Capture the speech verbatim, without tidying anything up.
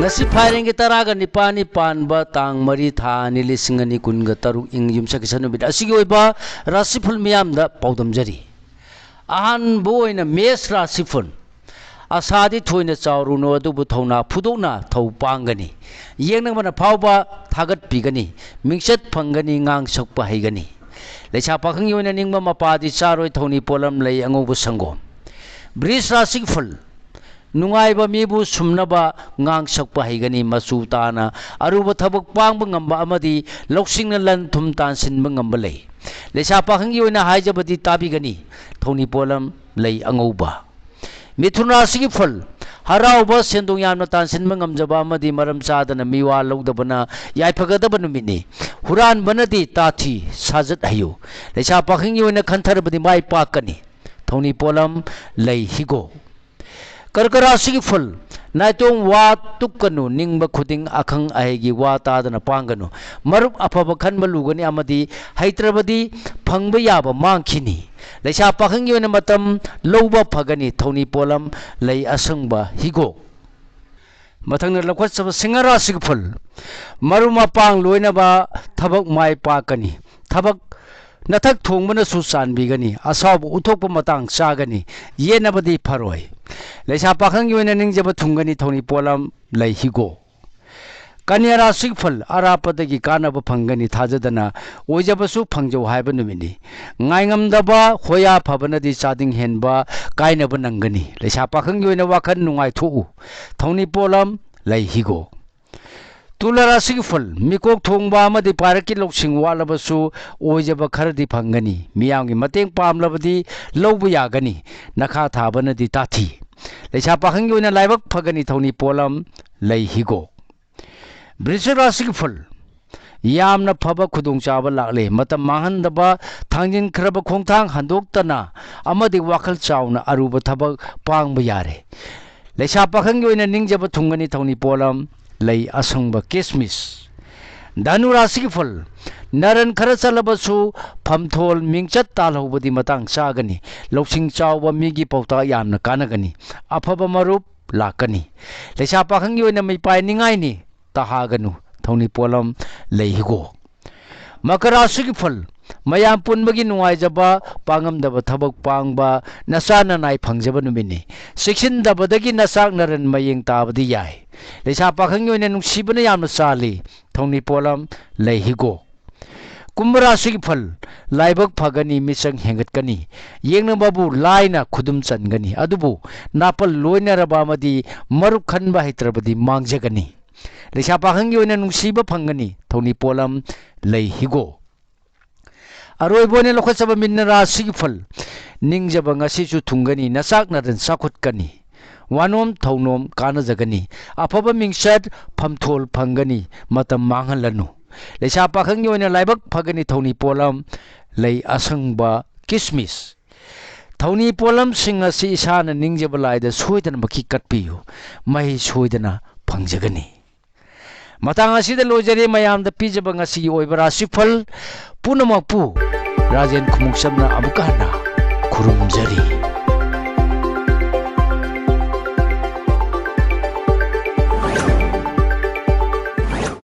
ꯉꯁꯤ ꯐꯥꯏꯔꯦꯟꯒꯤ ꯇꯔꯥꯒ ꯅꯤꯄꯥꯜꯅꯤ, ꯄꯥꯟꯕ ꯇꯥꯡ ꯃꯔꯤ, ꯊꯥ ꯑꯅꯤ, ꯂꯤꯁꯤꯡ ꯑꯅꯤ ꯀꯨꯟꯒ ꯇꯔꯨꯛ, ꯏꯪ ꯌꯨꯝꯁꯀꯩꯁ ꯅꯨꯃꯤꯠ ꯑꯁꯤꯒꯤ ꯑꯣꯏꯕ ꯔꯥꯁꯤꯐꯜ ꯃꯤꯌꯥꯝꯗ ꯄꯥꯎꯗꯝꯖꯔꯤ꯫ ꯑꯍꯥꯟꯕ ꯑꯣꯏꯅ ꯃꯦꯁ ꯔꯥꯁꯤꯐꯜ꯫ ꯑꯁꯥꯗꯤ ꯊꯣꯏꯅ ꯆꯥꯎꯔꯨꯅꯨ, ꯑꯗꯨꯕꯨ ꯊꯧꯅꯥ ꯐꯨꯗꯣꯛꯅ ꯊꯧ ꯄꯥꯡꯒꯅꯤ꯫ ꯌꯦꯡꯅꯕꯅ ꯐꯥꯎꯕ ꯊꯥꯒꯠꯄꯤꯒꯅꯤ꯫ ꯃꯤꯡꯆꯠ ꯐꯪꯒꯅꯤ, ꯉꯥꯡ ꯁꯛꯄ ꯍꯩꯒꯅꯤ꯫ ꯂꯩꯁꯥ ꯄꯥꯈꯪꯒꯤ ꯑꯣꯏꯅ ꯅꯤꯡꯕ ꯃꯄꯥꯗꯤ ꯆꯥꯔꯣꯏ, ꯊꯧꯅꯤ ꯄꯣꯠꯂꯝ ꯂꯩ ꯑꯉꯧꯕ ꯁꯪꯒꯣꯝ꯫ ꯕ꯭ꯔꯤꯖ ꯔꯥꯁꯤꯐꯜ꯫ ꯅꯨꯡꯉꯥꯏꯕ ꯃꯤꯕꯨ ꯁꯨꯝꯅꯕ ꯉꯥꯡ ꯁꯛꯄ ꯍꯩꯒꯅꯤ꯫ ꯃꯆꯨ ꯇꯥꯅ ꯑꯔꯨꯕ ꯊꯕꯛ ꯄꯥꯡꯕ ꯉꯝꯕ ꯑꯃꯗꯤ ꯂꯧꯁꯤꯡꯅ ꯂꯟ ꯊꯨꯝ ꯇꯥꯟꯁꯤꯟꯕ ꯉꯝꯕ ꯂꯩ꯫ ꯂꯩꯁꯥ ꯄꯥꯈꯪꯒꯤ ꯑꯣꯏꯅ ꯍꯥꯏꯖꯕꯗꯤ ꯇꯥꯕꯤꯒꯅꯤ꯫ ꯊꯧꯅꯤ ꯄꯣꯠꯂꯝ ꯂꯩ ꯑꯉꯧꯕ꯫ ꯃꯤꯊꯨꯟ ꯔꯥꯁꯤꯒꯤ ꯐꯜ꯫ ꯍꯔꯥꯎꯕ, ꯁꯦꯟꯗꯣꯡ ꯌꯥꯝꯅ ꯇꯥꯟꯁꯤꯟꯕ ꯉꯝꯖꯕ ꯑꯃꯗꯤ ꯃꯔꯝ ꯆꯥꯗꯅ ꯃꯤꯋꯥ ꯂꯧꯗꯕꯅ ꯌꯥꯏꯐꯒꯗꯕ ꯅꯨꯃꯤꯠꯅꯤ꯫ ꯍꯨꯔꯥꯟꯕꯅꯗꯤ ꯇꯥꯊꯤ ꯁꯥꯖꯠ ꯍꯩꯌꯨ꯫ ꯂꯩꯁꯥ ꯄꯥꯈꯪꯒꯤ ꯑꯣꯏꯅ ꯈꯟꯊꯔꯕꯗꯤ ꯃꯥꯏ ꯄꯥꯛꯀꯅꯤ꯫ ꯊꯧꯅꯤ ꯄꯣꯠꯂꯝ ꯂꯩ ꯍꯤꯒꯣꯛ꯫ ꯀꯔꯀ ꯔꯥꯁꯤꯒꯤ ꯐꯜ꯫ ꯅꯥꯏꯇꯣꯝ ꯋꯥ ꯇꯨꯛꯀꯅꯨ, ꯅꯤꯡꯕ ꯈꯨꯗꯤꯡ ꯑꯈꯪ ꯑꯍꯩꯒꯤ ꯋꯥ ꯇꯥꯗꯅ ꯄꯥꯡꯒꯅꯨ꯫ ꯃꯔꯨꯞ ꯑꯐꯕ ꯈꯟꯕ ꯂꯨꯒꯅꯤ ꯑꯃꯗꯤ ꯍꯩꯇ꯭ꯔꯕꯗꯤ ꯐꯪꯕ ꯌꯥꯕ ꯃꯥꯡꯈꯤꯅꯤ꯫ ꯂꯩꯁꯥ ꯄꯥꯈꯪꯒꯤ ꯑꯣꯏꯅ ꯃꯇꯝ ꯂꯧꯕ ꯐꯒꯅꯤ꯫ ꯊꯧꯅꯤ ꯄꯣꯠꯂꯝ ꯂꯩ ꯑꯁꯪꯕ ꯍꯤꯒꯣꯛ꯫ ꯃꯊꯪꯗ ꯂꯧꯈꯠꯆꯕ ꯁꯤꯡꯍ ꯔꯥꯁꯤꯒꯤ ꯐꯜ꯫ ꯃꯔꯨꯞ ꯃꯄꯥꯡ ꯂꯣꯏꯅꯕ ꯊꯕꯛ ꯃꯥꯏ ꯄꯥꯛꯀꯅꯤ꯫ ꯊꯕꯛ ꯅꯊꯛ ꯊꯣꯡꯕꯅꯁꯨ ꯆꯥꯟꯕꯤꯒꯅꯤ꯫ ꯑꯁꯥꯎꯕ ꯎꯠꯊꯣꯛꯄ ꯃꯇꯥꯡ ꯆꯥꯒꯅꯤ꯫ ꯌꯦꯠꯅꯕꯗꯤ ꯐꯔꯣꯏ꯫ ꯂꯩꯁꯥ ꯄꯥꯈꯪꯒꯤ ꯑꯣꯏꯅ ꯅꯤꯡꯖꯕ ꯊꯨꯡꯒꯅꯤ꯫ ꯊꯧꯅꯤ ꯄꯣꯠꯂꯝ ꯂꯩ ꯍꯤꯒꯣꯛ꯫ ꯀꯟꯌꯥ ꯔꯥꯁꯤꯒꯤ ꯐꯜ꯫ ꯑꯔꯥꯞꯄꯗꯒꯤ ꯀꯥꯟꯅꯕ ꯐꯪꯒꯅꯤ꯫ ꯊꯥꯖꯗꯅ ꯑꯣꯏꯖꯕꯁꯨ ꯐꯪꯖꯧ ꯍꯥꯏꯕ ꯅꯨꯃꯤꯠꯅꯤ꯫ ꯉꯥꯏꯉꯝꯗꯕ ꯍꯣꯌꯥ ꯐꯕꯅꯗꯤ ꯆꯥꯗꯤꯡ ꯍꯦꯟꯕ ꯀꯥꯏꯅꯕ ꯅꯪꯒꯅꯤ꯫ ꯂꯩꯁꯥ ꯄꯥꯈꯪꯒꯤ ꯑꯣꯏꯅ ꯋꯥꯈꯜ ꯅꯨꯡꯉꯥꯏꯊꯣꯛꯎ꯫ ꯊꯧꯅꯤ ꯄꯣꯠꯂꯝ ꯂꯩ ꯍꯤꯒꯣꯛ꯫ ꯇꯨꯂꯥ ꯔꯥꯁꯤꯒꯤ ꯐꯜ꯫ ꯃꯤꯀꯣꯛ ꯊꯣꯡꯕ ꯑꯃꯗꯤ ꯄꯥꯏꯔꯛꯀꯤ ꯂꯧꯁꯤꯡ ꯋꯥꯠꯂꯕꯁꯨ ꯑꯣꯏꯖꯕ ꯈꯔꯗꯤ ꯐꯪꯒꯅꯤ꯫ ꯃꯤꯌꯥꯝꯒꯤ ꯃꯇꯦꯡ ꯄꯥꯝꯂꯕꯗꯤ ꯂꯧꯕ ꯌꯥꯒꯅꯤ꯫ ꯅꯈꯥ ꯊꯥꯕꯅꯗꯤ ꯇꯥꯊꯤ꯫ ꯂꯩꯁꯥ ꯄꯥꯈꯪꯒꯤ ꯑꯣꯏꯅ ꯂꯥꯏꯕꯛ ꯐꯒꯅꯤ꯫ ꯊꯧꯅꯤ ꯄꯣꯠꯂꯝ ꯂꯩ ꯍꯤꯒꯣꯛ꯫ ꯕ꯭ꯔꯤꯁꯤꯛ ꯔꯥꯁꯤꯒꯤ ꯐꯜ꯫ ꯌꯥꯝꯅ ꯐꯕ ꯈꯨꯗꯣꯡꯆꯥꯕ ꯂꯥꯛꯂꯦ꯫ ꯃꯇꯝ ꯃꯥꯡꯍꯟꯗꯕ, ꯊꯥꯡꯖꯤꯟꯈ꯭ꯔꯕ ꯈꯣꯡꯊꯥꯡ ꯍꯟꯗꯣꯛꯇꯅ ꯑꯃꯗꯤ ꯋꯥꯈꯜ ꯆꯥꯎꯅ ꯑꯔꯨꯕ ꯊꯕꯛ ꯄꯥꯡꯕ ꯌꯥꯔꯦ꯫ ꯂꯩꯁꯥ ꯄꯥꯈꯪꯒꯤ ꯑꯣꯏꯅ ꯅꯤꯡꯖꯕ ꯊꯨꯡꯒꯅꯤ꯫ ꯊꯧꯅꯤ ꯄꯣꯠꯂꯝ ꯂꯩ ꯑꯁꯪꯕ ꯀꯤꯁꯃꯤꯁ꯫ ꯙꯅꯨ ꯔꯥꯁꯤꯒꯤ ꯐꯜ꯫ ꯅꯔꯟ ꯈꯔ ꯆꯠꯂꯕꯁꯨ ꯐꯝꯊꯣꯜ ꯃꯤꯡꯆꯠ ꯇꯥꯜꯍꯧꯕꯗꯤ ꯃꯇꯥꯡ ꯆꯥꯒꯅꯤ꯫ ꯂꯧꯁꯤꯡ ꯆꯥꯎꯕ ꯃꯤꯒꯤ ꯄꯥꯎꯇꯥꯛ ꯌꯥꯝꯅ ꯀꯥꯟꯅꯒꯅꯤ꯫ ꯑꯐꯕ ꯃꯔꯨꯞ ꯂꯥꯛꯀꯅꯤ꯫ ꯂꯩꯁꯥ ꯄꯥꯈꯪꯒꯤ ꯑꯣꯏꯅ ꯃꯤꯄꯥꯏꯅꯤꯡꯉꯥꯏꯅꯤ, ꯇꯍꯥꯒꯅꯨ꯫ ꯊꯧꯅꯤ ꯄꯣꯠꯂꯝ ꯂꯩ ꯍꯤꯒꯣꯛ꯫ ꯃꯀꯔ ꯔꯥꯁꯤꯒꯤ ꯐꯜ, ꯃꯌꯥꯝ ꯄꯨꯟꯕꯒꯤ ꯅꯨꯡꯉꯥꯏꯖꯕ, ꯄꯥꯡꯉꯝꯗꯕ ꯊꯕꯛ ꯄꯥꯡꯕ, ꯅꯆꯥ ꯅꯅꯥꯏ ꯐꯪꯖꯕ ꯅꯨꯃꯤꯠꯅꯤ꯫ ꯆꯦꯛꯁꯤꯟꯗꯕꯗꯒꯤ ꯅꯆꯥꯛ ꯅꯔꯟ ꯃꯌꯦꯡ ꯇꯥꯕꯗꯤ ꯌꯥꯏ꯫ ꯂꯩꯁꯥ ꯄꯥꯈꯪꯒꯤ ꯑꯣꯏꯅ ꯅꯨꯡꯁꯤꯕꯅ ꯌꯥꯝꯅ ꯆꯥꯜꯂꯤ꯫ ꯊꯧꯅꯤ ꯄꯣꯠꯂꯝ ꯂꯩ ꯍꯤꯒꯣꯛ꯫ ꯀꯨꯝꯚ ꯔꯥꯁꯤꯒꯤ ꯐꯜ, ꯂꯥꯏꯕꯛ ꯐꯒꯅꯤ, ꯃꯤꯆꯪ ꯍꯦꯟꯒꯠꯀꯅꯤ, ꯌꯦꯡꯅꯕꯕꯨ ꯂꯥꯏꯅ ꯈꯨꯗꯨꯝ ꯆꯟꯒꯅꯤ, ꯑꯗꯨꯕꯨ ꯅꯥꯄꯜ ꯂꯣꯏꯅꯔꯕ ꯑꯃꯗꯤ ꯃꯔꯨꯞ ꯈꯟꯕ ꯍꯩꯇ꯭ꯔꯕꯗꯤ ꯃꯥꯡꯖꯒꯅꯤ꯫ ꯂꯩꯁꯥ ꯄꯥꯈꯪꯒꯤ ꯑꯣꯏꯅ ꯅꯨꯡꯁꯤꯕ ꯐꯪꯒꯅꯤ꯫ ꯊꯧꯅꯤ ꯄꯣꯠꯂꯝ ꯂꯩ ꯍꯤꯒꯣꯛ꯫ ꯑꯔꯣꯏꯕ ꯑꯣꯏꯅ ꯂꯧꯈꯠꯆꯕ ꯃꯤꯟꯅ ꯔꯥꯁꯤꯒꯤ ꯐꯜ, ꯅꯤꯡꯖꯕ ꯉꯁꯤꯁꯨ ꯊꯨꯡꯒꯅꯤ, ꯅꯆꯥꯛ ꯅꯔꯟ ꯆꯥꯎꯈꯠꯀꯅꯤ, ꯋꯥꯅꯣꯝ ꯊꯧꯅꯣꯝ ꯀꯥꯟꯅꯖꯒꯅꯤ, ꯑꯐꯕ ꯃꯤꯡꯆꯠ ꯐꯝꯊꯣꯜ ꯐꯪꯒꯅꯤ, ꯃꯇꯝ ꯃꯥꯡꯍꯜꯂꯅꯨ꯫ ꯂꯩꯁꯥ ꯄꯥꯈꯪꯒꯤ ꯑꯣꯏꯅ ꯂꯥꯏꯕꯛ ꯐꯒꯅꯤ꯫ ꯊꯧꯅꯤ ꯄꯣꯠꯂꯝ ꯂꯩ ꯑꯁꯪꯕ, ꯀꯤꯁꯃꯤꯁ꯫ ꯊꯧꯅꯤ ꯄꯣꯠꯂꯝꯁꯤꯡ ꯑꯁꯤ ꯏꯁꯥꯅ ꯅꯤꯡꯖꯕ ꯂꯥꯏꯗ ꯁꯣꯏꯗꯅꯃꯛꯀꯤ ꯀꯠꯄꯤꯌꯨ, ꯃꯍꯩ ꯁꯣꯏꯗꯅ ꯐꯪꯖꯒꯅꯤ꯫ ꯃꯇꯥꯡ ꯑꯁꯤꯗ ꯂꯣꯏꯖꯔꯦ ꯃꯌꯥꯝꯗ ꯄꯤꯖꯕ ꯉꯁꯤꯒꯤ ꯑꯣꯏꯕ ꯔꯥꯁꯤꯐꯜ ꯄꯨꯝꯅꯃꯛꯄꯨ꯫ ꯔꯥꯖꯦꯟ ꯈꯨꯃꯨꯛꯆꯝꯅ ꯑꯃꯨꯛꯀ ꯍꯟꯅ ꯈꯨꯔꯨꯝꯖꯔꯤ꯫